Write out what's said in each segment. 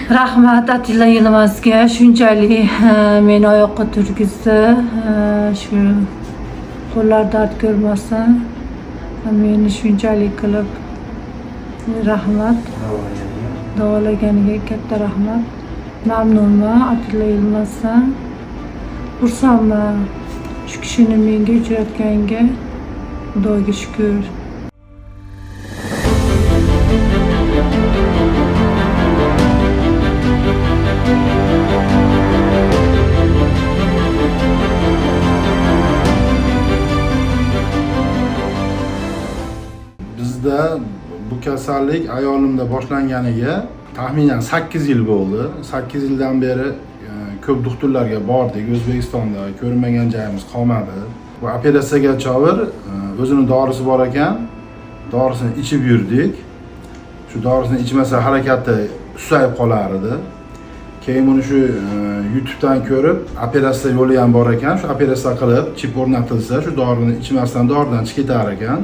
Rahmat Atilla Yilmazga, shunchalik meni oyoqqa turgizdi. Shu qo'llar dard ko'rmasin. Meni shunchalik qilib rahmat. Davolaganiga katta rahmat. Mamnunman Atilla Yilmazdan. Xursandman shu kishini menga uchratganiga. Xudoga shukur. Bizda bu kasallik ayolimda boshlanganiga taxminan 8 yil bo'ldi. 8 yildan beri ko'p doktorlarga bordik. O'zbekistonda ko'rmagan joyimiz qolmadi. Bu operatsiyaga chavir o'zini dorisi bor ekan, dorisini ichib yurdik. Shu dorisini ichmasa harakati susayib qolar edi. Keyin buni shu YouTube'dan ko'rib, operatsiya yo'li ham bor ekan, shu operatsiya qilib chip o'rnatilsa, shu dorini ichmasdan doridan chiqib ketar ekan.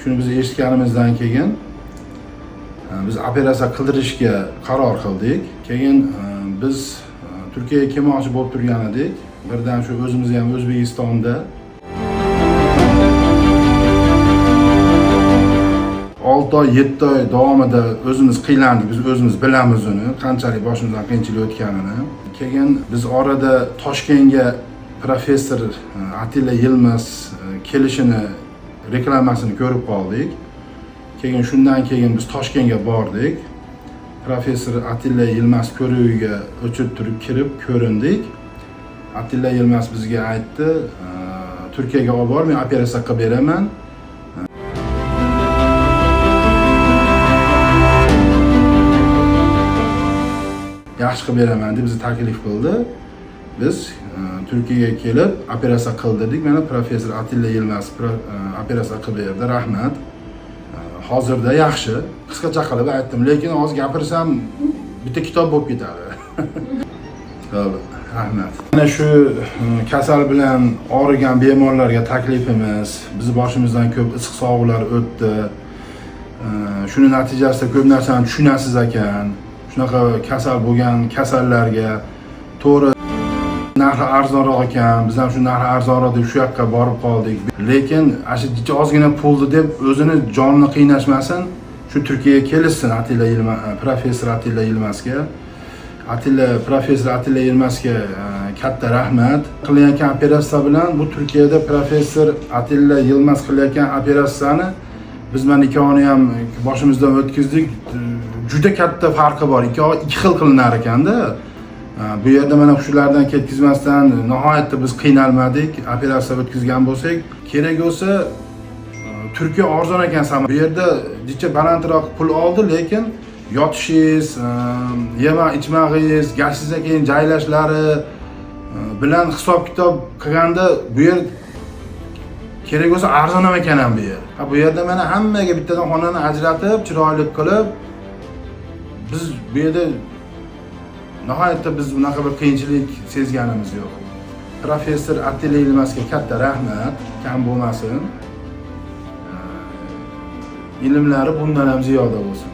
Shuni biz eshitganimizdan keyin biz operatsiya qildirishga qaror qildik. Keyin biz Turkiyaga kelmoqchi bo'lib turgan edik. Birdan shu o'zimiz ham O'zbekistonda 6 oy, 7 oy davomida o'zimiz qiynaldik. Biz o'zimiz bilamiz uni, qanchalik boshimizdan qiyinchilik o'tganini. Keyin biz orada Toshkentga professor Atilla Yilmaz kelishini reklamasini ko'rib qoldik. Keyin shundan keyin biz Toshkentga bordik. Professor Atilla Yilmaz ko'ruviga o'chirib turib kirib ko'rindik. Atilla Yilmaz bizga aytdi, Turkiyaga olib bor, men operatsiya qilib beraman. Yaxshi qilib beraman deb bizni taklif qildi. Biz Turkiyaga kelib operatsiya qildirdik. Mana professor Atilla Yilmaz operatsiya qilib berdi. Rahmat. Hozirda yaxshi. Qisqacha qilib aytdim, lekin hozir gapirsam bitta kitob bo'lib ketadi. Rahmat. Mana shu kasal bilan og'rigan bemorlarga taklifimiz, bizni boshimizdan ko'p issiq sovuqlar o'tdi. Shuni natijasida ko'p narsani tushunasiz ekan. Shunaqa kasal bo'lgan kasallarga to'g'ri narxi arzonroq ekan, biz ham shu narxi arzonroq deb shu yoqqa borib qoldik. Lekin ana shu ozgina pulni deb o'zini jonini qiynashmasin, shu Turkiyaga kelishsin Atilla Yilmaz, professor Atilla Yilmazga. Professor Atilla Yilmazga katta rahmat. Qilayotgan operatsiya bilan bu Turkiyada professor Atilla Yilmaz qilayotgan operatsiyani biz mana ikkovini ham boshimizdan o'tkazdik. Juda katta farqi bor. Ikkovi ikki xil qilinar ekanda. Bu yerda mana shulardan ketkizmasdan nihoyatda biz qiynalmadik. Operatsiya o'tkazgan bo'lsak, kerak bo'lsa Turkiya arzon ekan sama. Bu yerda jicha balandroq pul oldi, lekin yotishingiz, yema ichmag'ingiz, gashingizdan keyin joylashlari bilan hisob-kitob qilganda bu yer kerak bo'lsa arzon ham ekan ham bu yer. Ha, bu yerda mana hammaga bittadan xonani ajratib, chiroyli qilib biz bu yerda nihoyatda biz unaqa bir qiyinchilik sezganimiz yo'q. Professor Atilla Yilmazga katta rahmat, kam bo'lmasin. Ilmlari bundan ham ziyoda bo'lsin.